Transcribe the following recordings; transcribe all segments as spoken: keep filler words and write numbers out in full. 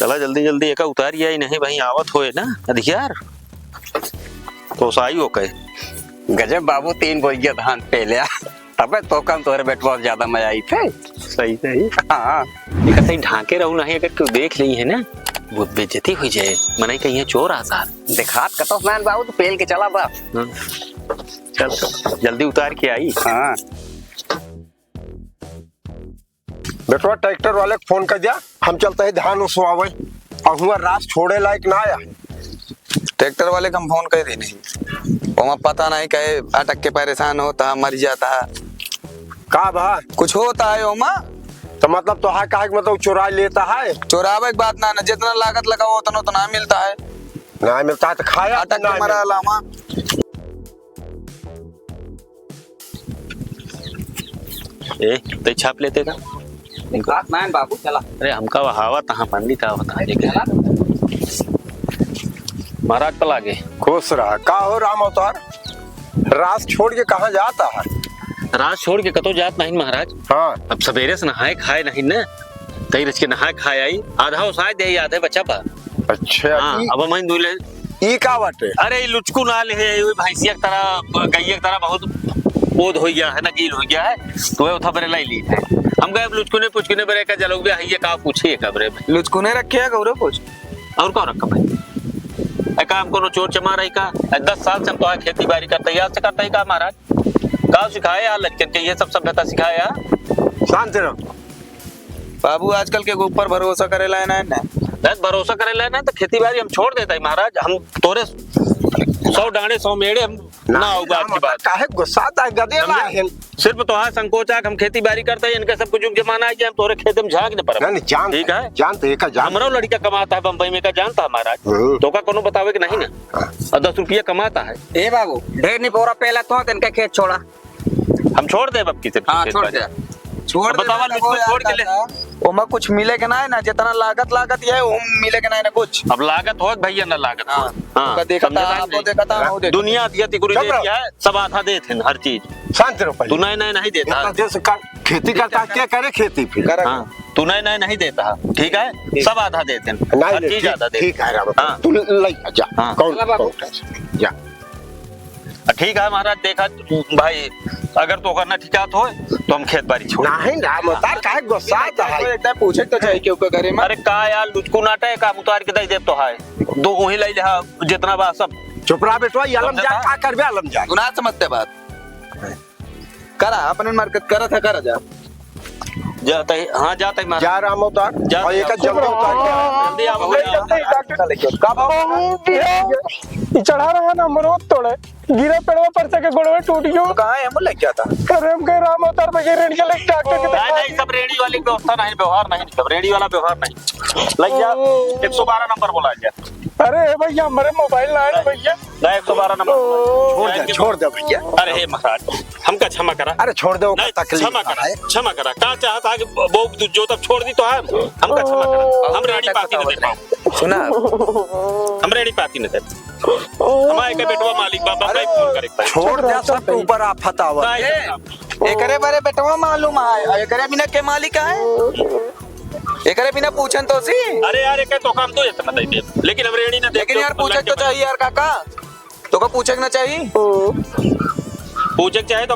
चला जल्दी जल्दी एका उतार आई, नहीं भाई आवत होए ना अधिकार तो साई हो कहे। गजब बाबू, तीन बोइया धान पे लिया, तबे तो कम तोहरे बेटवा ज्यादा मजा आई थे। सही सही। हाँ। एक सही ढांके रहू नहीं, अगर क्यों देख ली है ना, वो बेइज्जती हुई जाए, मनई कहीं चोर आता। दिखात कतो नान बाबू, तो पेल के चला बस। हाँ। चल, जल्दी उतार के आई। हाँ। बेटवा, ट्रैक्टर वाले को फोन कर दिया, हम चलते हैं धान उसवावे। और हुआ रास छोड़े लायक ना आया। ट्रैक्टर वाले को हम फोन कर देने, ओमा पता नहीं कहे अटक के परेशान होता, मर जाता। का भा? कुछ होता है ओमा? तो मतलब तो है, काहे के मतलब चुरा लेता है? चुरावे के बात ना, ना, जितना लागत लगाओ उतना, उतना मिलता है। ना मिलता है तो खाया अटक ना के मरा मिलता। लामा। ए, तो छाप लेते का? बात ना है बाबू, चला। अरे, हमका वहावा तहाँ मंडी का बता दे के। चला। महाराज पलागे। खुश रहा। का हो राम अवतार, रास छोड़ के कहाँ जाता है? रास छोड़ के कतो जात नहीं महाराज। हाँ। अब सवेरे से नहाए खाए नहीं न, तई रच के नहाए खाए आई, आधा उसाए दे, आधे बचा बा। अच्छा, हाँ, ई अब हम दुई ले। ई का बाटे? अरे, ई लुचकू ना ले है, ई भैंसिया के तरह, गैया के तरह बहुत ओद हो गया है ना, गील हो गया है, तो वह उठा बरे लाई ली है। हम कहे, अब लुचकुने पुचकुने बरे का जलौबे है, ये का पूछे का बरे? लुचकुने रखे है गौरव कुछ? और का रखा भाई? ए, का हम कोनो चोर चमार है का? ए, दस साल से हम तो खेती बाड़ी करते ही, आज से करते ही का महाराज? का सिखाए यार लड़कन के, ये सब सभ्यता सिखाए यार? शांत रहो। बाबू, आजकल के ऊपर भरोसा करे लाए ना है ना। बस भरोसा करे लाए ना, तो खेती बाड़ी हम छोड़ देता ही महाराज। हम तोरे सौ डांडे सौ मेड़े हम ना ना, होगा आज हम की बात। काहे गुस्सा आता है, गदे समझे? ला है। सिर्फ तोहार संकोच है कि हम खेती बाड़ी करते हैं, इनका सब कुछ जमाना है कि हम तोरे खेत में झांक न परब। नहीं, नहीं, जान ठीक है? जान तो एक जान। हमरो लड़का कमाता है बम्बई में, का जानता है महाराज? हम्म। तो का कोनो बतावे के नहीं ना? हाँ। और दस रुपया कमाता है। ए बाबू, ढेर नहीं बोरा पहला तो इनका खेत छोड़ा। हम छोड़ देब अब की से हाँ, खेत छोड़ बाड़ी। दे। छोड़ अब दे, बतावा, मैं लुचकुन कहूँ छोड़ के यार ले। दादा, ओमा कुछ मिले के ना है ना, जितना लागत लागत ये है, ओम मिले के ना है ना कुछ। अब लागत होत भैया ना लागत हाँ। होत। हाँ, ओका देखा समझे था, बात आपको नहीं? देखा था, वो देखा दुनिया था। दिया तिकुरी चुप दे रहो। दिया है, सब आधा देत हैं हर चीज। शांत रहो पहले। तू नहीं, नहीं, नहीं देता। इतना देर से का-, खेती करता है, क्या करे खेती फिर? करा हाँ, तू नहीं, नहीं, नहीं देता, ठीक है? ठीक। सब आधा देत हैं, नहीं, हर नहीं, चीज ठीक, आधा देत ठीक हैं। है राम, हाँ। तू ले जा, हाँ। कौन, चला बाबू। कौन है? जा। आ, ठीक है महाराज, देखा भाई, अगर तो करना ठिकात हो तो हम खेत बाड़ी छोड़। नहीं ना, मतार काहे गुस्सा आता है? एक बार पूछे तो चाहिए क्यों का करे में? अरे का यार, लुचकू नाटा है, काम उतार के दे दे तो है। दो वही लाई ले, हाँ, जितना बा सब। चुप रहा बेटवा, ये आलम समझे जा, ना? का करबे आलम जा? तू ना समझते बात। करा, अपने मरकत करा था, करा जा। जाता है, हाँ, जाता है महाराज। जा राम अवतार, जा, और एक जा। जल्दी उतार के। जल्दी आओ, जल्दी, जल्दी, डॉक्टर। का बाबा? ई चढ़ा रहा ना, अमरूद तोड़े, गिरा पेड़वा पर से के गोड़वे टूट गयो। तो कहाँ है, हम लेके आता। अरे, हम कहे राम अवतार भैया रेंडी के लेके डॉक्टर के नहीं, दिखा नहीं, दिए। सब रेंडी वाली व्यवस्था नहीं, व्यवहार नहीं, सब रेंडी वाला व्यवहार नहीं। लग जा, एक सौ बारह नंबर बोला जा। अरे भैया, हमारे मोबाइल ना है भैया। नहीं, एक सौ बारह नंबर। छोड़ दे, छोड़ दे भैया। अरे हे महाराज, हमका क्षमा करा। अरे छोड़ दे, ओकर नहीं, तकलीफ क्षमा करा, है। क्षमा करा। का चाहत है कि वो जो तब छोड़ दी तो है, हमका क्षमा करा। हम रेडी पाती न दे पाओ। सुना। हम रेडी पाती न दे। हमारे के बेटवा मालिक बा, बाप अरे, भाई फोन करे के भाई। छोड़ दे, सबके ऊपर आफत आवा। नहीं, ए, एकरे बारे बेटवा मालूम है, एकरे बिना के मालिक है? एकरे बिना पूछन तो सी। अरे यार, एके तो काम तो इतना दे दे, लेकिन हम रेडी ना दे लेकिन दो, यार, पूछे तो चाहिए यार काका, तो का पूछे के ना चाहिए? पूछे के चाहे तो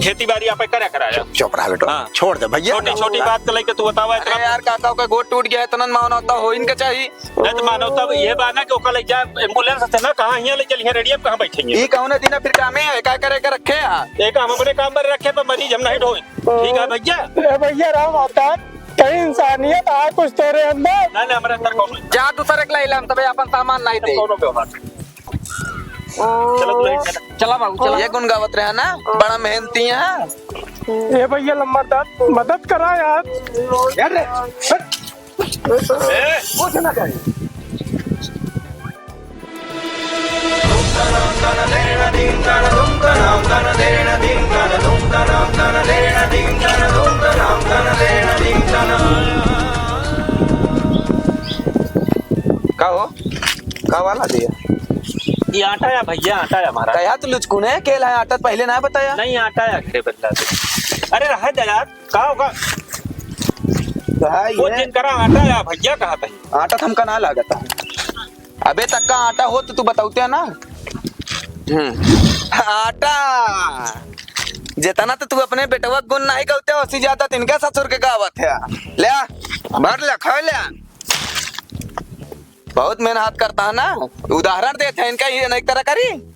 खेती बाड़ी आप करे कराया। चुप रहा बेटा, हाँ। छोड़ दे भैया। छोटी छोटी बात को लेके तू बतावा अरे इतना। यार, काका का गोड़ टूट गया, इतना मानवता हो इनके चाहिए। नहीं तो मानवता ये बा ना कि ओका ले जा एम्बुलेंस से ना, कहाँ हियाँ ले चलिए, रेडियम कहाँ बैठेंगे? ई कौन दिन फिर काम है, का करे के रखे है? एक हम अपने काम पर रखे, पर मरीज हम नहीं ढोए। ठीक है भैया? ए भैया, राम अवतार, कहीं इंसानियत आ कुछ तेरे अंदर? नहीं, नहीं, हमारे अंदर कौन है? जा दूसरे के लाई लाम, तबे अपन सामान नहीं दे। कौन व्यवहार? चलो, चलो, चलो। चला बाबू, चला। ये गुण गावत रहे ना, बड़ा मेहनती है। ए भैया, लंबरदार, मदद करा यार। यार रे, हट। ए, कुछ ना कहे। का हो? का वाला दिया? ये आटा या भैया, आटा या हमारा। कहा तो लुचकुने केल है, आटा पहले ना बताया। नहीं, आटा या घरे बदला दे। अरे रहा दे यार, का होगा? तो है वो ये। जिनकरा आटा या भैया कहा था। आटा तो हमका ना लागत है। अबे तक का आटा हो तो तू बताउते ना। हम्म। आटा। जितना तो तू अपने बेटवा के गुण नहीं गौते, उससे ज्यादा तिनके ससुर के गावत है। ले, भर ले, खा ले। बहुत मेहनत करता है ना, उदाहरण देते हैं इनका, ये नहीं तरह करी।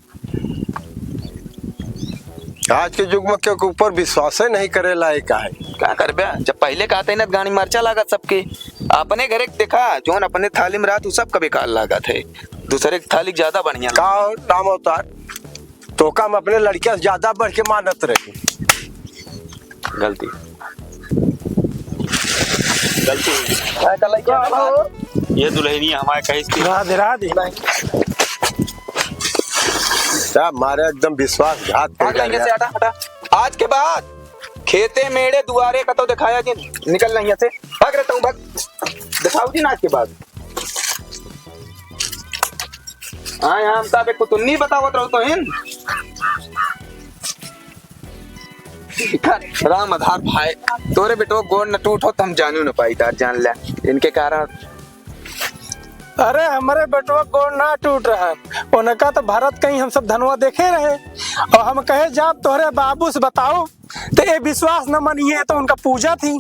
आज के युग में केहू के ऊपर विश्वास ही नहीं करे लायक है। का करबे, जब पहले कहते ना गाड़ी मरचा लागत सबके, अपने घरे के देखा, जोन अपने थाली में रहत उ सबका बेकार लागत है, दूसरे के थाली ज्यादा बढ़िया का लागत। हो राम अवतार, तोका हम अपने लड़किया से ज्यादा बढ़ के मानत रहे। गलती, गलती हो गई। का लइका हो? ये दुल्हनिया हमारे कहीं से राधे राधे। क्या मारे, एकदम विश्वासघात कर भाग लइका से, हटा, हटा। आज के बाद खेते मेड़े दुआरे का तो दिखाया कि निकल नहीं से। भाग रहता हूँ, भाग। दिखाओ जी ना आज के बाद। हाँ, यहाँ हम साहब एक कुतुन्नी बतावत रहो तो हिन। राम आधार भाई, तोरे बेटो गोड़ न टूट हो, त हम जानू न पाई तार, जान ले। इनके कारण। अरे, हमरे बेटवा गोड़ ना टूट रहा, उनका तो भरत कहीं हम सब धनवा देखे रहे, और हम कहे, "जाब तोहरे बाबू से बताओ, तो ये विश्वास न मनिए, तो उनका पूजा थी।"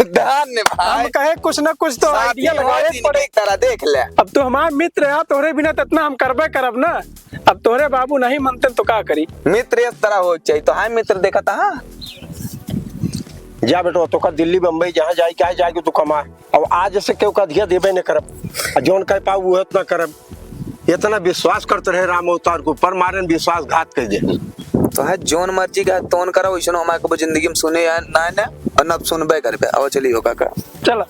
धन्य भाई। हम कहे, "कुछ न कुछ तो साथी idea लगावे होत इनके पड़े।" एक तरह देख ले। अब तू हमार मित्र है, तोहरे बिना तो इतना हम करबे करब ना। अब तोहरे बाबू नहीं मनते तो का करी? मित्र इस तरह हो चाहिए, तो हाय मित्र देखा था। जा बेटो, तोका दिल्ली बम्बई जहाँ जाए के है, जाके तू कमा। अब आज से केहू का अधिया देबे न करब। आ जौन कह पाऊ, उहे उतना करब। इतना विश्वास करते रहे राम अवतार के ऊपर, मारे न विश्वासघात कर दे। तो है जौन मर्जी का तौन करा, वैसन हमारे को जिंदगी में सुने या ना, ना, और न अब सुनबे करबे। आओ चलिए हो काका। चला।